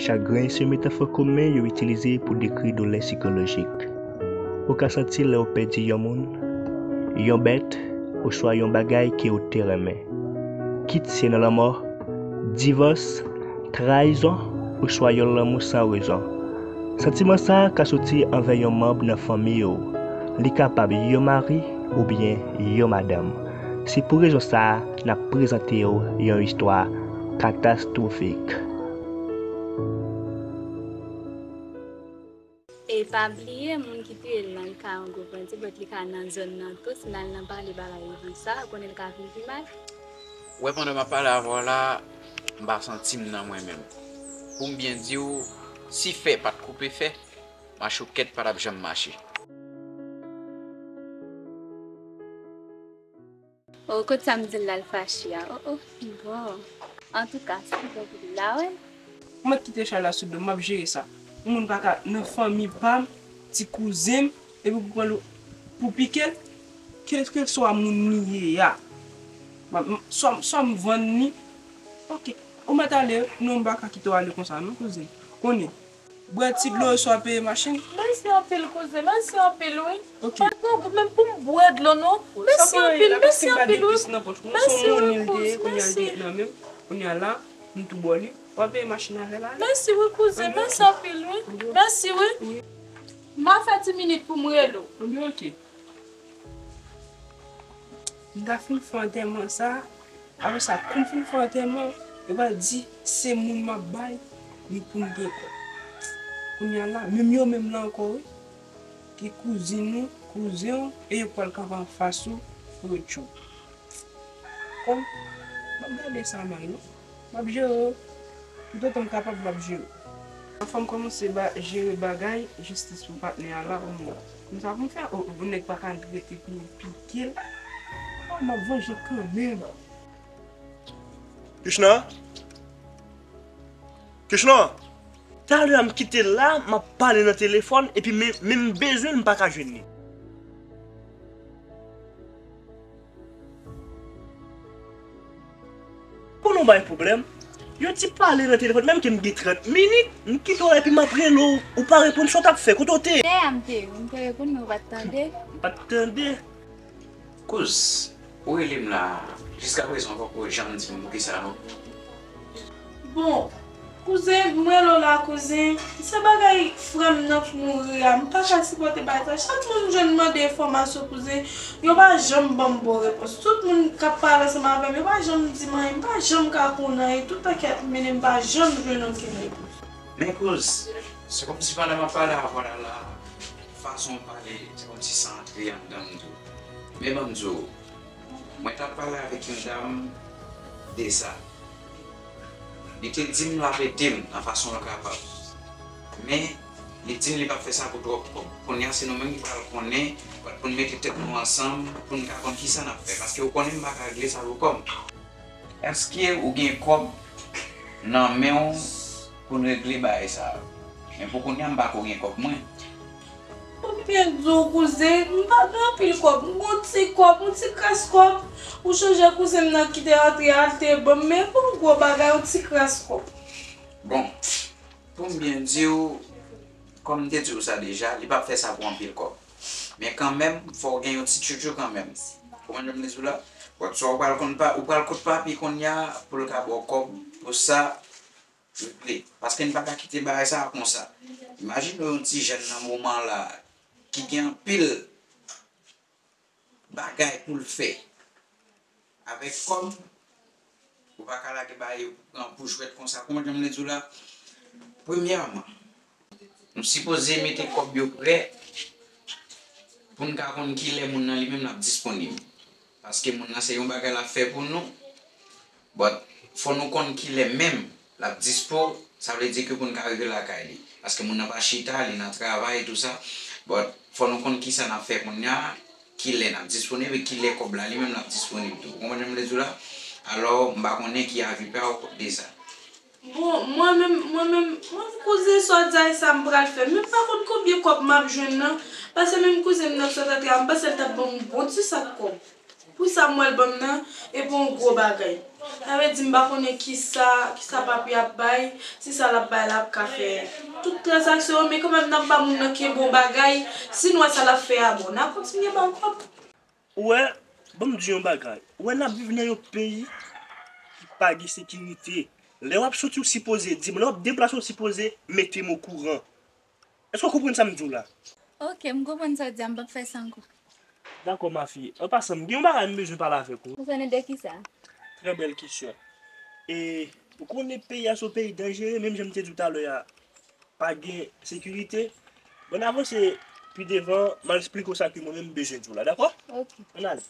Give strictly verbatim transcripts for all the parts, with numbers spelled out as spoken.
Chagren se metafò komen yo itilize pou dekri doulè sikolojik. Ou ka santi l lè w pèdi yon moun, yon bèt, oswa yon bagay ke w te renmen. Kit se nan lanmò, divòs, trayizon, oswa yon lanmou san rezon. Santiman sa a ka soti anvè yon manm nan fanmi w. Li kapab yon mari oubyen yon madanm. Se pou rezon sa a n ap prezante w yon istwa katastwofik. E pa bliye, moun ki touye l lan, li ka yon gwo bandi, but li ka nan zòn nan tou. Si n al nan pale bagay konsa, ou konnen l ka vin pi mal. Ou wè, pandan m ap pale avè w la, m pa santi m nan mwen menm. Pou m byen di w, si fè pa t koupe fè, machoukèt pa t ap janm mache. O, kot sa m di l la l fache a? O, o, bon. Antouka, se bon pou li la, wi. Ou mèt kite chay la sou do m, m ap jere sa. Yon moun pa ka nan fanmi pa m, ti kouzen m, epi pou pran l pou pike l, kèlkeswa moun li ye a. M ap, m, swa, swa m vann li, oke. Ou mèt ale, non, m pa ka kite w ale konsa, non, kouzen. Konnen. Bwè ti dlo, swa peye machin. Mèsi anpil, kouzen. Mèsi anpil, wi. Oke. Pa t nan gout menm pou m bwè dlo, non. Mèsi anpil, mèsi anpil, wi. Mèsi, wi, kouzen. Kounye a l te nan men m. Kounye a la, m tou ba w li. W ap peye machin avè l ale. Mèsi, wi, kouzen. Mèsi anpil, wi. Mèsi, wi. M a fè ti minit pou m rele w. Ebyen, oke. M ta fin fè antèman sa, apre sa, kou m fin fè antèman, yo pral di se moun m ap bay, ni pou m gen kòb. Kounye a la, menm yo menm la ankò, wi, ki kouzin ou, kouzen w, e yo pral kanpe anfas ou pou yo tchwe w. Kòm, m ap gade sa mal, non. M ap jere w. Toutotan m kapab, m ap jere w. Fò m kòmanse ba, jere bagay, jistis pou patnè a la, omwen. Konsa pou m fè, o, o, nèg pa ka rete pou yo pike l. O, m ap vanje kanmenm. Krishna? Krishna! Talè a m kite l la, m ap pale nan telefòn, epi men, men m bezwen l, m pa ka jwenn li. Konnen w bay pwoblèm. Yon ti pale nan telefòn, menm ke m gen trant minit, m kite w la epi m ap rele w, ou pa reponn, sa w t ap fè, kote w te ye? Dèyè a m te ye, m te reponn men ou pa t tande. M pa t tande. Kouz, ou rele m la, jiskaprezan ou poko janm di m poukisa non. Bon, kouzen, m rele w la, kouzen. Se bagay frè m nan k mouri a. M pa ka sipòte bagay sa. Chak moun m jwenn mande enfòmasyon, kouzen, yo pa janm ban m bon repons. Tout moun k ap pale ansanm avè m, yo pa janm di m anyen. M pa janm ka konn anyen. Tout tan k ap mennen, m pa janm jwenn okenn repons. Men kouz, se kòmsi pandan m ap pale avè w la, la, fason w pale, se kòmsi sa antre anndan m tou. Men ban m di w, mwen t ap pale avèk yon dam de sa. Li te di m l ap ede m nan fason l kapab. Men, li di m li p ap fè sa pou twòp kòb. Kounye a, se nou menm ki pral konnen, pou n mete tèt nou ansanm, pou n ka konn kisa n ap fè. Paske ou konnen m pa ka regle sa pou kò m. Èske ou gen kòb nan men w pou n regle bagay sa a? Men pou kounye a, m pako gen kòb mwen. Pou m byen di w, kouzen, m pa gen anpil kòb. M gen yon ti kòb, yon ti kras kòb. Ou chonje kouzen m nan ki te antre a, l te ban m, men pa yon gwo bagay, yon ti kras kòb. Bon, pou m byen di w, kòm m te di w sa deja, li p ap fè sa pou anpil kòb. Men kanmenm, fò w gen yon ti tchoutchou kanmenm. Ou konprann jan m di w la? Bon, swa ou pral konn pa, ou pral kot papi kounye a pou l ka ba w kòb pou sa regle. Paske n pa ka kite bagay sa a konsa. Imajine w yon ti jèn nan moman la ki gen anpil bagay pou l fè. Avèk kòb, ou pa ka lage bagay yo pou pran pou jwèt konsa. Kòman jan m vle di w la? Premyèman, nou sipoze mete kòb yo prè pou n ka konn kilè moun nan li menm l ap disponib. Paske moun nan se yon bagay l ap fè pou nou, but fò nou konn kilè menm l ap dispo, sa vle di ke pou n ka rive lakay li. Paske moun nan pa chita, li nan travay, tou sa. But fò nou konn kisa n ap fè kounye a, kilè n ap disponib e kilè kòb la li menm l ap disponib tou. Ou konprann jan m vle di w la? Alò, m pa konnen ki avi pa w de sa. Bon, mwen menm, mwen menm, mwen kouzen sa w di a, e sa m pral fè. Men m pa konn konbyen kòb m ap jwenn nan. Paske menm kouzen m nan k sot antre a, m panse l t ap ban m yon bon ti sak kòb. Pou Sa m wè l ban m nan, e pa yon gwo bagay. Sa vle di m pa konnen kisa, kisa papi ap bay, si sa l ap bay la ap ka fè tout tranzaksyon yo, men kanmenm n ap ba moun nan kenbe yon bagay, si n wè sa l ap fè a bon, n a kontinye ba l kòb. Ou wè, ban m di yon bagay. Ou wè n ap viv nan yon peyi ki pa gen sekirite. Lè w ap soti, w sipoze di m. Lè w ap deplase, w sipoze mete m okouran. Èske w konprann sa m di w la? Ok, m konprann sa w di a, m p ap fè sa ankò. Dakò, mafi. An pasan, m gen yon bagay m bezwen pale avèk ou. Konsène de kisa? Trè bèl kesyon. E, ou konnen peyi a se yon peyi danjere, menm jan m te di w talè a, pa gen sekirite. Bon, n avanse pi devan, m al esplike w sa ke mwen menm m bezwen di w la, dakò? Ok. Ann ale.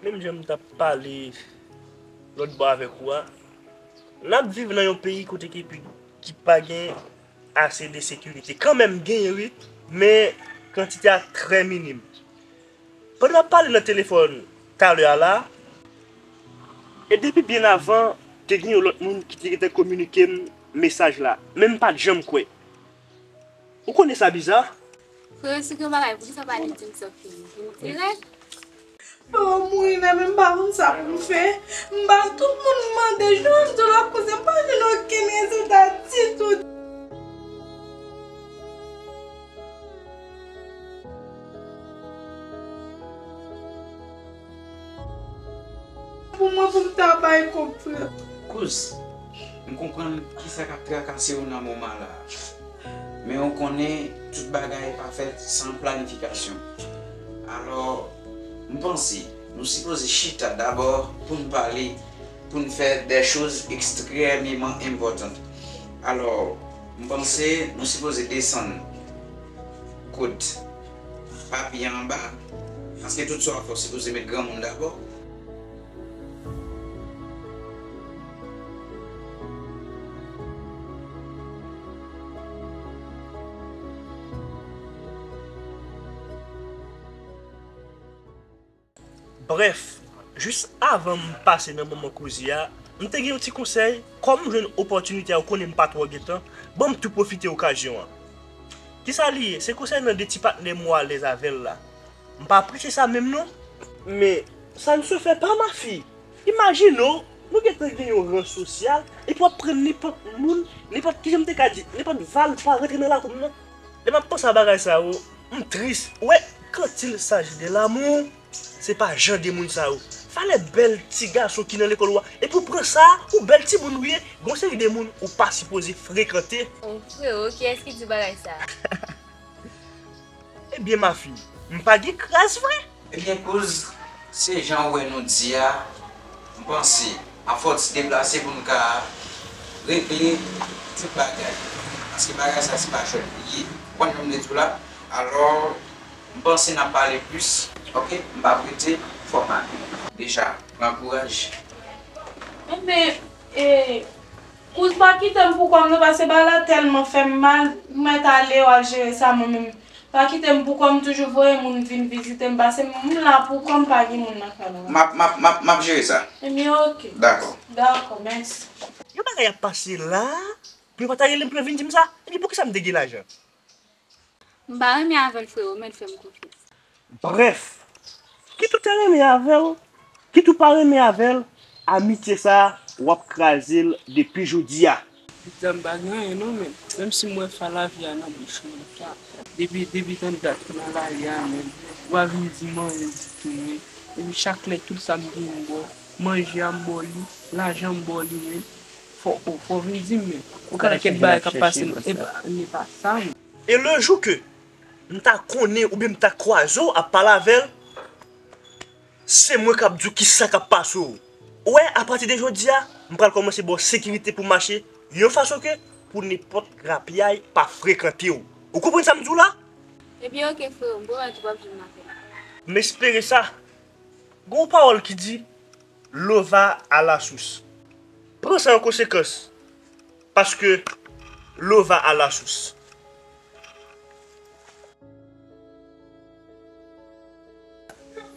Menm jan m t ap pale lòt bò avèk ou a, n ap viv nan yon peyi kote ki pi, ki pa gen ase de sekirite. Kanmenm genyen wi, men kantite a trè minim. Pandan n ap pale nan telefòn talè a la, e depi byen avan, te gen yon lòt moun ki te gentan kominike m mesaj la, men m pa t janm kwè. Ou konnen sa biza? Frè, si gen yon bagay, poukisa w pa annik di m sa w fini? Vin dirèk. Frè, m mouri nèt, men m pa konn sa pou m fè. M ba tout moun m mande, jan m di w la, koze m pa jwenn okenn rezilta ditou. Pou mwen, pou m ta bay kòb frè. Kouz, m konprann kisa k ap trakase w nan moman la a. Men w konnen, tout bagay pa fèt san planifikasyon. Alò, m panse, nou sipoze chita dabò pou n pale, pou n fè de choz ekstrèmeman enpòtan. Alò, m panse, nou sipoze desann kot papi a anba, paske tout sa w ap fè, w sipoze met granmoun dabò. Brèf, jis avan m pase nan moman koze a, m te gen yon ti konsèy, kòm m jwenn opòtinite a, ou konnen m pa twò gen tan, ban m tou pwofite okazyon an. Kisa li ye? Se konsènan de ti patnè m ou alèz avè l la. M pa apresye sa menm non. Men, ça ne se fait pas, ma fille. Imajine w, nou gentan gen yon ran sosyal, epi w ap pran nenpòt moun, nenpòt, kijan m te ka di, nenpòt valpa rantre nan lakou m nan. Lè m ap panse a bagay sa yo, m tris. Ou wè, quand il s'agit de l'amour, se pa jan de moun sa yo. Valè bèl ti gason ki nan lekòl ou a. Epi w pran sa, ou bèl timoun ou ye, gon seri de moun ou pa sipoze frekante. Oh, freo, kiyès ki di w bagay sa? Ebyen, mafi, m pa gen kras vre. Ebyen, kouz, se jan w wè nou di a, m panse, afòs deplase pou n ka regle tout bagay. Paske bagay sa, se pa jwèt li ye. Ou konn jan m te di w la? Alò, m panse n ap pale plis, ok? M p ap rete, fò m ale. Deja, pran kouraj. Enben, e, kouz pa kite m pou kò m non, paske bagay la tèlman fè m mal, m mèt ale, w al jere sa mwen menm. Pa kite m pou kò m, toujou voye moun vin vizite m, paske m la pou kò m, pa gen moun nan kay la. M ap, m ap, m ap, m ap jere sa. Ebyen, ok. Dakò. Dakò, mèsi. Yon bagay ap pase la, pou yo pa ta rele m pou yo vin di m sa. Epi poukisa m te gen lajan? M pa renmen avè l, freo, men l fè m konfyans. Brèf, kit ou te renmen avè l, kit ou pa renmen avè l, amitye sa a, w ap kraze l depi jodi a. Pitit la, m pa gen anyen non, men menm si m wè fa lavi a nan bouch mwen, sa, depi, depi tann dat nan lari a, men, ou pa vin di m anyen ditou, men, epi chak lè tout sa m gen m ba w, manje a m ba w li, lajan m ba w li, men, fò, fò, fò vin di m, men, ou konnen kèk bagay k ap pase, e pa, e pa sa, men. E le jou ke m ta konnen oubyen m ta kwaze w ap pale avè l, se mwen k ap di w kisa k ap pase w. Ou wè, apati de jodi a, m pral kòmanse ba w sekirite pou w mache yon fason ke pou nenpòt grapyay pa frekante w. Ou konprann sa m di w la? Ebyen, ok, freo, m pwomèt ou p ap jwenn m avè l. M espere sa. Gon pawòl ki di, Lova a la sous. Pran sa an konsekans, paske Lova a la sous.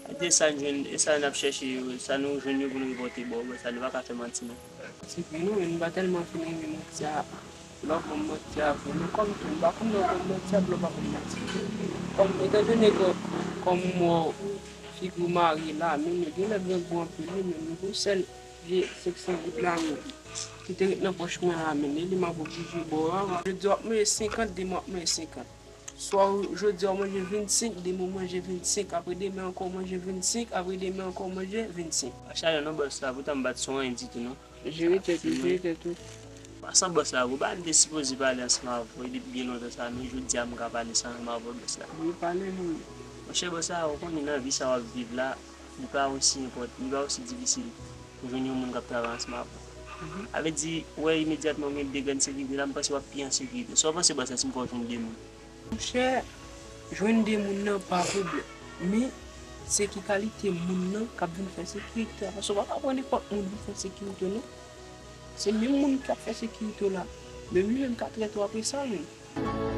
Kote sa n jwenn, e sa n ap chèche yo, sa nou jwenn yo pou nou repòte ba w, sa nou pa ka fè manti non. Se vre non, men m pa tèlman fin renmen manti a, lè w ban m manti a vre, men kòm tou, m pa konn lè w ban m manti a, lè w pa ban m manti. Kòm, etandone ke, kòm m wè w, figi w marye la, men nou genlè grangou anpil wi, men nou gon sèl vye senk san goud la, men ki te ret nan pòch mwen la, men li, li m ap oblije ba w a. Jodi a w ap manje senkant, demen w ap manje senkant. Swa w, jodi a w manje vennsenk, demen w manje vennsenk, apre demen ankò w manje vennsenk, apre demen ankò w manje vennsenk. Pa chalè non bòs la, poutan m pa t sou anyen ditou non. Jere tèt ou, jere tèt ou. Pasan bòs la, gwo bagay m te sipoze pale ansanm avè w depi byen lontan sa, men jodi a m ka pale sa ansanm avè w bòs la. Wi, pale non. Monchè bòs la, ou konnen nan vi sa w ap viv la, li pa osi enpòt-, li pa osi difisil pou jwenn yon moun k ap travay ansanm avè w. Sa vle di, ou wè imedyatman ou gen de grenn sekirite la, m panse w ap pi an sekirite. Sa w panse bòs la si m fè w jwenn de moun? Monchè, jwenn de moun nan pa pwoblèm. Men, se ki kalite moun nan k ap vin fè sekirite a. Paske w pa ka pran nenpòt moun vin fè sekirite w non. Se menm moun k ap fè sekirite w la, menm li menm ka trete w apre sa menm.